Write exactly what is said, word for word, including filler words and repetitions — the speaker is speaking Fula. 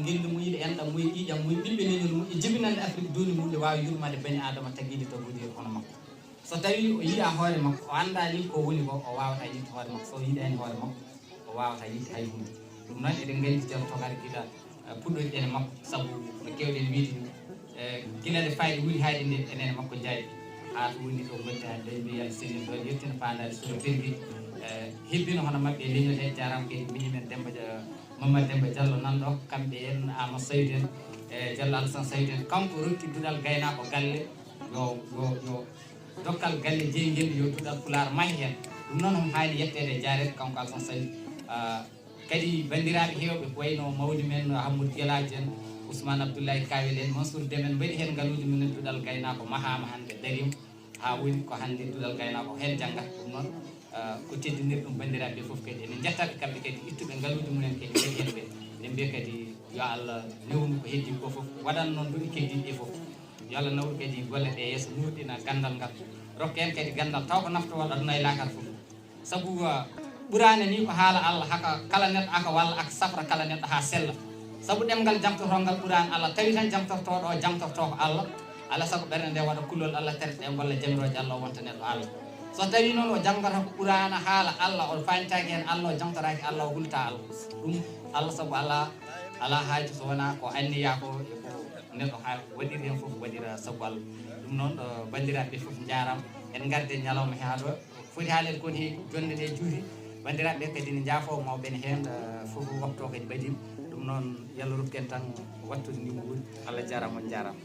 Inde mum, yiɗa enɗam mum, ƴiiƴam mum, ɓiɓɓe leñol mum, e jibinande Afrik duunde mum, nde waawi yurmaade bani Aadama tagiiɗi tagude hono makko. So tawii o yiyaa hoore makko, o anndaa ni ko woni ko, o waawataa yiɗde hoore makko. So o yiɗaani hoore makko, o waawataa yiɗde hay huunde. Ɗum noon, eɗen nganndi Ceerno Tokar gila, eh, puɗɗori ɗen e makko, sabu no keewɗen wiide ni, eh, gila nde fayde wuli hayde nde e nene makko Njaay. Haa to woni to ngonti hannde, mbiya Yalla selli ɗo, yettina faandaare suura firgi. Eh, hebbino hono maɓɓe e leñol he, jaaraama kadi miñi men Demba Dia-, Mamadou Demba Diallo nan ɗo, kamɓe en, Amadou Saydou en, eh, Diallo Alassane Saydou en, kanko rokki duɗal gaynaako galle, yo, yo, yo dokkal galle jeyngendu, yo duɗal Pulaar mahe heen. Ɗum noon, omo haani yetteede e jaareede, kanko Alassane Saydou. Ah, kadi banndiraaɓe heewɓe, ko wayno mawni men Hammadou Gelaajo en, Ousmane Abdoulaye Kawel en, Mansour Deme en, mbaɗi heen ngaluuji mum en, duɗal gaynaako mahaama hannde dariima. Haa woni ko hannde duɗal gaynaako heen janngata. Ɗum noon, eh, ko teddinirɗum banndiraaɓe fof kadi. Eɗen njettaɓe kamɓe kadi, ittuɓe ngaluuji mumen kadi, mbaɗi heen ɓe. Eɗen mbiya kadi yo Allah newnu ko heddii ko fof, waɗan noon duɗe keddiiɗe ɗe fof. Yo Allah nawru kadi golle ɗe yeeso, nuurɗina ganndal ngal. Rokka en kadi ganndal taw ko naftowal aduna e laakara fof. Sabu, uh, Ɓuraana ni ko haala Allah, haka kala neɗɗo aka walla aka safra kala neɗɗo haa sella. Sabu ɗemngal jamtortoongal Ɓuraana Allah, tawi tan jamtortooɗo o jamtortoo ko Allah, alaa sago ɓernde nde waɗa kulol Allah, terɗe ɗe ngolla jamirooje Allah, o wonta neɗɗo Allah. So tawi noon o janngata ko Ɓuraana haala Allah, o faamtaaki heen Allah, o jamtoraaki Allah, o hulta Allah. Ɗum Allah, sabu Allah alaa haaju so wonaa ko anniya ko e ko neɗɗo haa waɗiri heen fof waɗira sabu Allah. Ɗum noon, uh, banndiraaɓe fof njaaraama. En ngarde ñalawma he haa ɗo. Foti haalede kon he jonde nde juuti. Banndiraaɓe kadi ne njaafoo mawɓe ne heen, eh, fof waktu o kadi ɓadii. Ɗum noon, yo Allah rokku en tan wattude ni mo woni. Allah jaaraama, on njaaraama.